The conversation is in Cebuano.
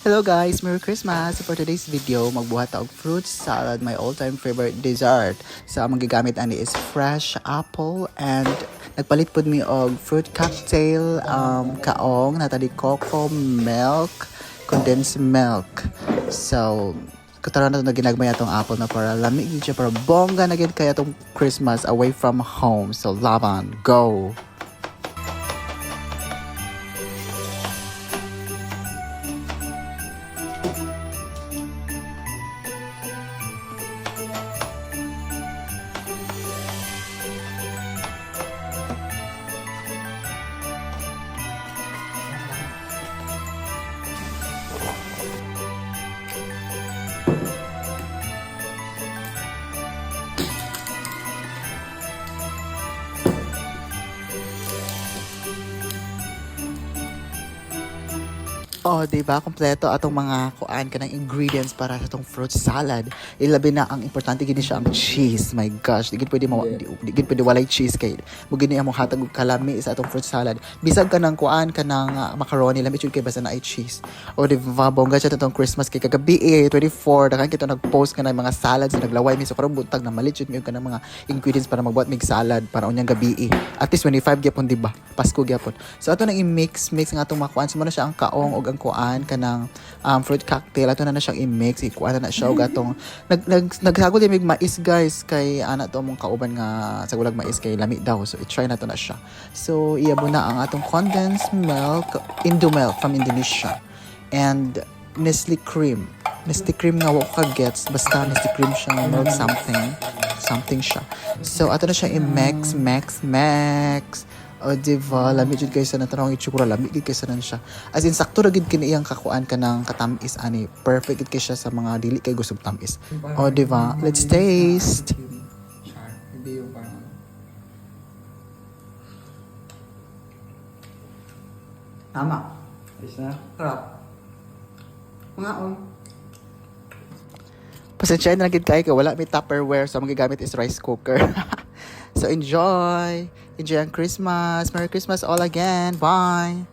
Hello guys! Merry Christmas! So for today's video, magbuhat og fruit salad, my all-time favorite dessert. So ang gigamit ani is fresh apple and nagpalit pud mi og fruit cocktail, kaong, nata de coco, milk, condensed milk. So, kataran na na ginagmay atong apple na para lami gid siya, para bongga na gid kay atong Christmas away from home. So, laban, go! Oh, 'di ba? Kompleto atong mga kuan kanang ingredients para sa atong fruit salad. Ilabi na ang importante gini siya ang cheese. My gosh, di gid pwede mawa, di gid pwede walay cheese kay mo gini among hatag og kalami sa atong fruit salad. Bisag kanang kuan kanang macaroni, lami jud kay basta naay cheese. O di ba, bongga siya atong Christmas kay kagabi eh, 24 daghan kita nag-post kanang mga salads, naglaway mi, so karon buntag na malit jud mi og kanang mga ingredients para magbuhat mig salad para unyang gabi eh. At least 25 gyapon, di ba? Pasko gyapon. So ato nang i-mix mix nga atong mga kuan. So mo na siya ang kaong og ang kuan kanang fruit cocktail, ato na na siyang i-mix, ikuan na na siya og atong nag nag nagsagol din mig mais, guys, kay ana to among kauban nga sa gulag mais kay lami daw, so i-try na to na siya. So iyabo na ang atong condensed milk, Indomilk from Indonesia, and Nestle cream. Nestle cream nga wa ko ka-gets, basta Nestle cream siya nga milk something something siya. So ato na siya i-mix mix mix. O, di ba? Lami jud kay sa natanong itsura, lami gid kay sa nan siya. As in, sakto ra gid kini iyang kakuan kanang katamis ani. Perfect gid kay siya sa mga dili kay gusto tamis. O, di ba? Let's taste. Char. Hindi yung parang ano. Tama. Ayos na. Sarap. Mga on. Pasensya na gid kay wala may Tupperware, so ang gigamit is rice cooker. So enjoy. Enjoy ang Christmas. Merry Christmas all again. Bye.